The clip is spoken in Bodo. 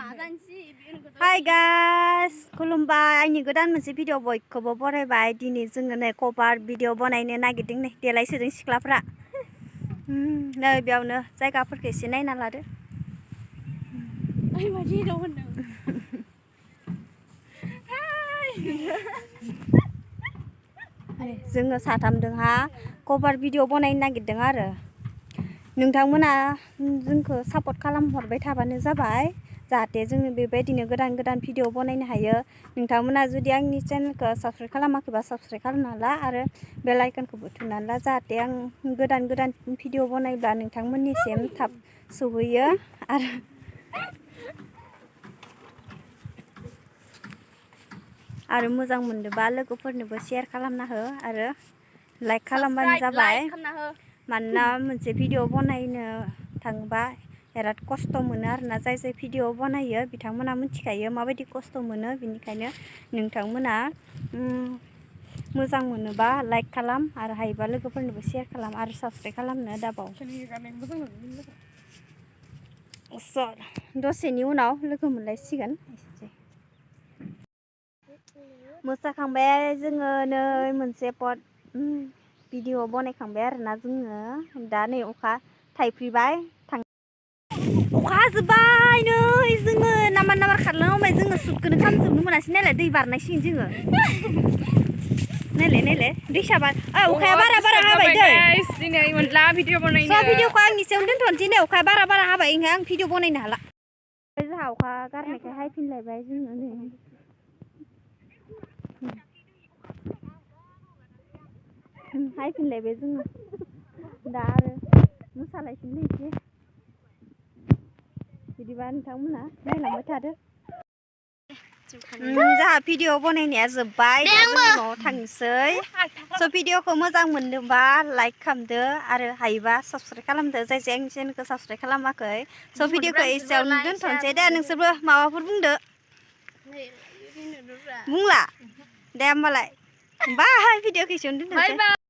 Hi guys, खुलुमबाय आंनि गोदान मोनसे भिडिअ बयखौबो बरायबाय। दिनै जोङो नै कभार भिडिअ बनायनो नागिरदों नै देलायसोदों सिख्लाफ्रा। नै बेयावनो जायगाफोरखौ एसे नायना लादो। जोङो साथामदोंहा कभार भिडिअ बनायनो नागिरदों आरो नोंथांमोना जोंखौ सापर्ट खालामहरबाय थाबानो जाबाय जाहाथे जोङो बेबायदिनो गोदान गोदान भिडिअ बनायनो हायो। नोंथांमोना जुदि आंनि चेनेलखौ साबस्क्राइब खालामाखैबा साबस्क्राइब खालामना ला आरो बेल आइकनखौबो थुनानै ला जाहाथे आं गोदान गोदान भिडिअ बनायब्ला नोंथांमोननिसिम थाब सौहैयो आरो मोजां मोनदोंबा लोगोफोरनोबो शेयार खालामना हो आरो लाइक खालामबानो जाबाय। मानोना मोनसे भिडिअ बनायनो थांबा बिराद खस्थ' मोनो आरोना जाय जाय भिडिअ बनायो बिथांमोना मिथिखायो माबायदि खस्थ' मोनो। बेनिखायनो नोंथांमोना मोजां मोनोबा लाइक खालाम आरो हायोबा लोगोफोरनोबो शेयार खालाम आरो साबस्क्राइब खालामनो दाबाव। दसेनि उनाव लोगो मोनलायसिगोन। मोसाखांबाय जोङो नै मोनसे पट भिडिअ बनायखांबाय आरोना जोङो दा नै अखा थाइफ्रिबाय अखा हाजोब्बाय नै जोङो नामार खारलांबाय जोङो सुटखौनो खालामजोबनो मोनासै नालाय दै बारनांसिगोन जोङो नायलाय दैसा अखाया बारा हाबाय दै दिनै मोनला भिडिअ बनायनो भिडिअखौ आंनि सायाव दोनथ'नोसै नै अखाया बारा हाबाय ओंखाय आं भिडिअ बनायनो हाला। जोंहा अखा गारनायखाय हायफिनलायबाय जोङो नै हायफिनलायबाय जोङो दा आरो मोसालायफिननो एसे बिदिबा नोंथांमोना नायलांबाय थादो। जोंहा भिडिअ बनायनाया जोब्बाय दा जों न'आव थांसै। स' भिडिअखौ मोजां मोनदोंबा लाइक खालामदो आरो हायोबा साबस्क्राइब खालामदो जाय जाय आंनि चेनेलखौ साबस्क्राइब खालामाखै। स' भिडिअखौ एसेयावनो दोनथ'नोसै दे नोंसोरबो माबाफोर बुंदो बुंला दे होमबालाय बाय भिडिअखौ एसेयावनो दोनथ'नोसै।